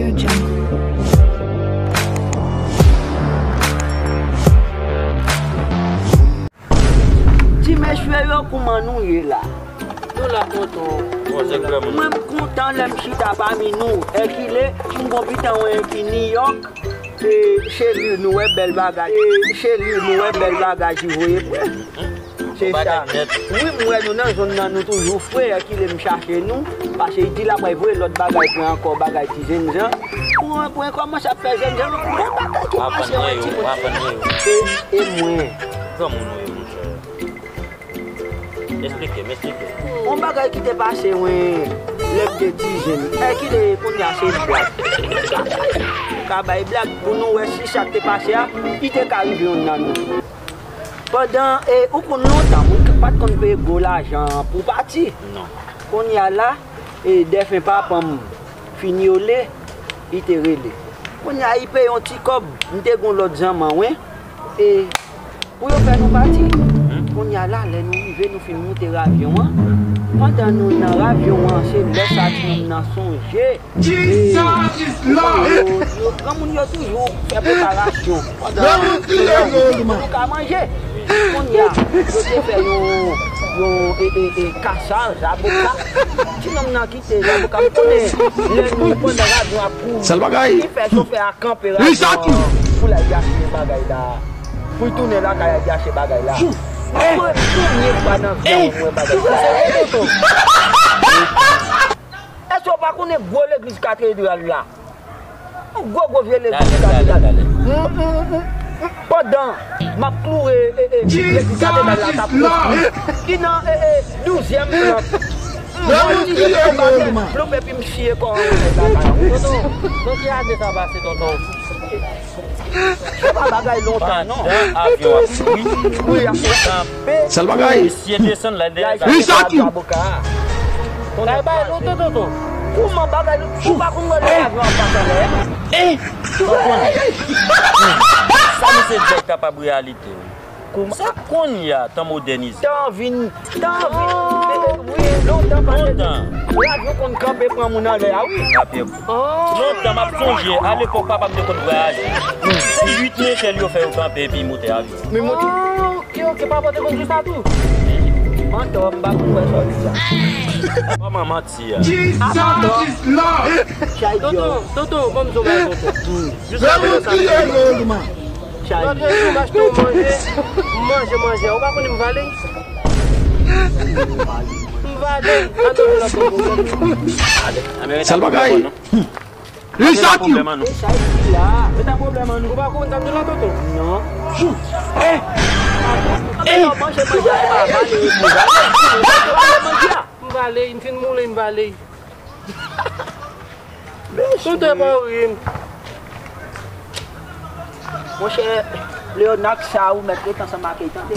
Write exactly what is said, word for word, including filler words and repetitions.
Ti mesye yo, kouman nou ye la? Nou la, tonton. Mwen, m kontan lè m chita pami nou. Èkile, m gon pitan wè ki New York. E, cheri, nou wè bèl bagay. E, cheri, nou wè bèl bagay ki voye pre. Se sa. Wi, m wè nou nan zòn nan, nou toujou fre, èkile m chache nou. Paske li di l ap voye lòt bagay pre ankò, bagay ti jènjan. Pou, pou kòmanse ap fè jènjan, bon bagay ki pase, wi, ti mesye. E, e mwen. Granmoun ou ye, monchè. Esplike m, esplike m. Yon bagay ki te pase, wi, lè m te ti jèn. Èkile, kounye a se blag. Ou ka bay blag pou nou wè si sa k te pase a, li te ka rive youn nan nou. Pandan, e, ou konn lontan, moun pa t konn peye gwo lajan pou pati. Non. Kounye a la, e, dèfen papa m fin yole, li te rele. Kounye a, li peye yon ti kòb, m te gon lòt zanmi, wi. E, pou yo fè nou pati. Kounye a la, lè nou rive, nou fin moute ravyon an. Pandan nou nan ravyon an, se lè sa ti nonm nan sonje. Jesus is Lord! Yo, yo, granmoun yo toujou fè preparasyon. Pandan nou ka manje. Kounye a, yo te fè yon, yon, e, e, e, kasa, zaboka. Ti nonm nan kite zaboka. M konnen, lè nou pandan ravyon ap kouri. Sèl bagay. Ki fè chofè a kanpe ravyon an pou l al achte bagay la. Pou l tounen lakay al achte bagay la. Premye fwa nan vi a mwen wè bagay sa. Èske w pa konnen gwo legliz katedral la? Yon gwo, gwo vye legliz katedral. M, m, m, m, pandan m ap kloure, e, e, legliz katedral la, t ap konstwi. Ki nan, e, e, douzyèm plant. M vòltije pou m pa fè flop epi m siye kò an lakay la. Tonton, nan ki ane sa pase, tonton? Se pa bagay lontan, non. Pandan avyon ap kouri, wi, ap kanpe. Sèl bagay. Mesye desann la, dèyè zaboka. Bagay lontan, tonton. Kouman bagay lontan? Ou pa konn wè lè avyon ap pase anlè? Sa misye di a kapab reyalite, wi. Kouman? Se kounye a, tan modènize. Tan vin, tan vin, wi, lontan pase. Lontan. Ravyon konn kanpe pran moun anlè a, wi. Kanpe. Lontan, m ap sonje, alepòk papa m te konn vwayaje. Se uit nechèl yo fè yo kanpe epi moute avyon. Men moute. Oh, ok, ok, papa w te konn di w sa tou? Mantò, m pa konn wè sa w di a. Kòman manti a? Jesus is Lord! Tonton, tonton, ban m di w bagay, tonton. Jiska prezan sa. Lòt jou m achte yon manje, m manje manje a, ou pa konnen m vale? M vale, ann nou lòt bò. Sèl bagay. Li sòti. Mete pwoblèm an nou. Mete pwoblèm an nou. Ou pa konprann sa m di w la, tonton? Non. Eh! Eh! Manje manje a, e pa vale, e pou vale. Manje a. M vale, m fin moule, m vale. Tonton pa ri. Monchè, Leonard sa ou mèt ret ansanm ak li, tande.